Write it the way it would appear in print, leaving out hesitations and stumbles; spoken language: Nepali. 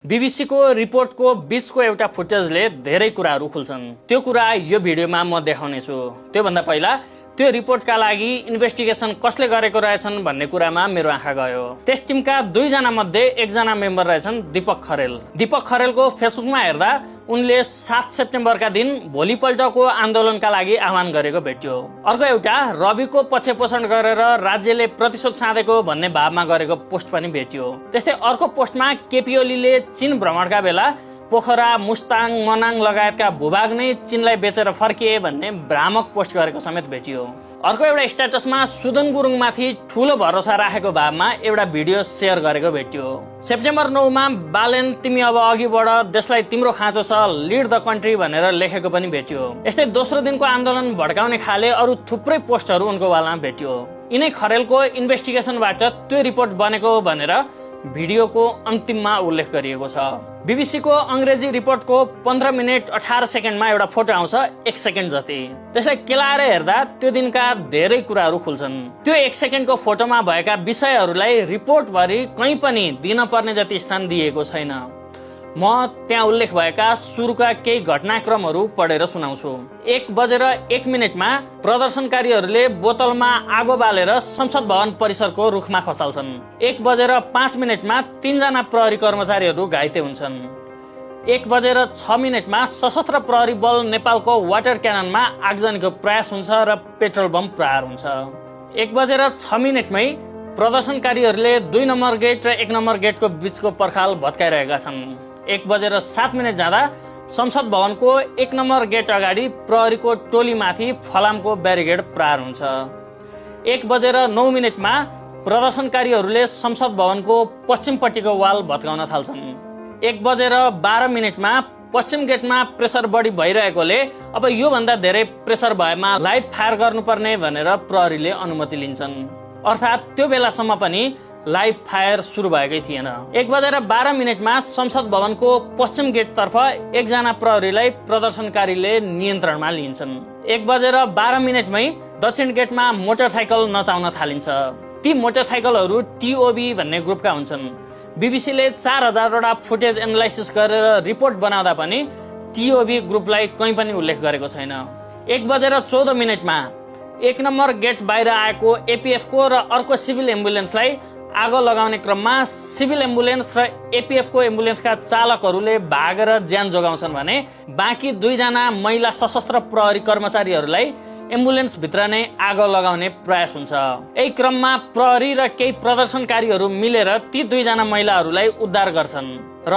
बीबीसी को रिपोर्ट को बीचको एउटा फुटेजले धेरै कुराहरू खुल्छन्। त्यो कुरा यो भिडियोमा म देखाउने छु। त्यो भन्दा पहिला त्यो रिपोर्टका लागि इन्भेस्टिगेसन कसले गरेको रहेछन् भन्ने कुरामा मेरो आँखा गयो। त्यस टिमका दुईजना मध्ये एकजना मेम्बर रहेछन् दीपक खरेल। दीपक खरेलको फेसबुकमा हेर्दा उनले 7 सेप्टेम्बरका दिन भोलिपल्टको आन्दोलनका लागि आह्वान गरेको भेटियो। अर्को एउटा रविको पक्षपोषण गरेर राज्यले प्रतिशोध साधेको भन्ने भावमा गरेको पोस्ट पनि भेटियो। त्यस्तै अर्को पोस्टमा केपी ओलीले चीन भ्रमणका बेला पोखरा, मुस्ताङ, मनाङ लगायतका भूभाग नै चीनलाई बेचेर फर्किए भन्ने भ्रामक पोस्ट गरेको समेत भेटियो। अर्को एउटा स्ट्याटसमा सुदन गुरुङमाथि ठूलो भरोसा राखेको भावमा एउटा भिडियो शेयर गरेको भेटियो। सेप्टेम्बर 9 मा बालेन तिमी अब अघि बढ, देशलाई तिम्रो खाँचो छ, लिड द कन्ट्री भनेर लेखेको पनि भेटियो। यस्तै दोस्रो दिनको आन्दोलन भड्काउने खाले अरू थुप्रै पोस्टहरू उनको वालमा भेटियो। यिनै खरेलको इन्भेस्टिगेसनबाट त्यो रिपोर्ट बनेको भनेर भिडियोको अन्तिममा उल्लेख गरिएको छ। बीबीसी को अंग्रेजी रिपोर्टको 15 मिनेट 18 सेकेन्डमा एउटा फोटो आउँछ, 1 सेकेन्ड जति। त्यसलाई केलाएर हेर्दा त्यो दिनका धेरै कुराहरू खुल्छन्। त्यो 1 सेकेन्डको फोटोमा भएका विषयहरूलाई रिपोर्टभरि कहीँ पनि दिन पर्ने जति स्थान दिएको छैन। म त्यहाँ उल्लेख भएका सुरुका केही घटनाक्रमहरू पढेर सुनाउँछु। 1:01 प्रदर्शनकारीहरूले बोतलमा आगो बालेर संसद भवन परिसरको रुखमा खसाल्छन्। 1:05 3जना प्रहरी कर्मचारीहरू घाइते हुन्छन्। 1:06 सशस्त्र प्रहरी बल नेपालको वाटर क्याननमा आगजनीको प्रयास हुन्छ र पेट्रोल बम प्रहार हुन्छ। 1:06 प्रदर्शनकारीहरूले 2 नम्बर गेट र 1 नम्बर गेटको बीचको पर्खाल भत्काइरहेका छन्। 1:07 जाँदा संसद भवनको 1 नम्बर गेट अगाडि प्रहरीको टोलीमाथि फलामको ब्यारिकेड प्रहार हुन्छ। 1:09 प्रदर्शनकारीहरूले संसद भवनको पश्चिमपट्टिको वाल भत्काउन थाल्छन्। 1:12 पश्चिम गेटमा प्रेसर बढी भइरहेकोले अब यो भन्दा धेरै प्रेसर भएमा लाइभ फायर गर्नुपर्ने भनेर प्रहरीले अनुमति लिन्छन्। अर्थात् त्यो बेलासम्म पनि लाइभ फायर सुरु भएकै थिएन। 1:12 संसद भवनको पश्चिम गेटतर्फ एकजना प्रहरीलाई प्रदर्शनकारीले नियन्त्रणमा लिन्छन्। 1:12 दक्षिण गेटमा मोटरसाइकल नचाउन थालिन्छ। ती मोटरसाइकलहरू टिओबी भन्ने ग्रुपका हुन्छन्। बीबीसीले 4000 वटा फुटेज एनालाइसिस गरेर रिपोर्ट बनाउँदा पनि टिओबी ग्रुपलाई कहीँ पनि उल्लेख गरेको छैन। 1:14 1 नम्बर गेट बाहिर आएको एपीएफ को र अर्को सिभिल एम्बुलेन्सलाई आगो लगाउने क्रममा सिभिल एम्बुलेन्स र एपीएफ को एम्बुलेन्सका चालकहरूले भागेर ज्यान जोगाउँछन् भने बाँकी 2 जना महिला सशस्त्र प्रहरी कर्मचारीहरूलाई एम्बुलेन्स भित्र नै आगो लगाउने प्रयास हुन्छ। यही क्रममा प्रहरी र केही प्रदर्शनकारीहरू मिलेर ती 2 जना महिलाहरूलाई उद्धार गर्छन् र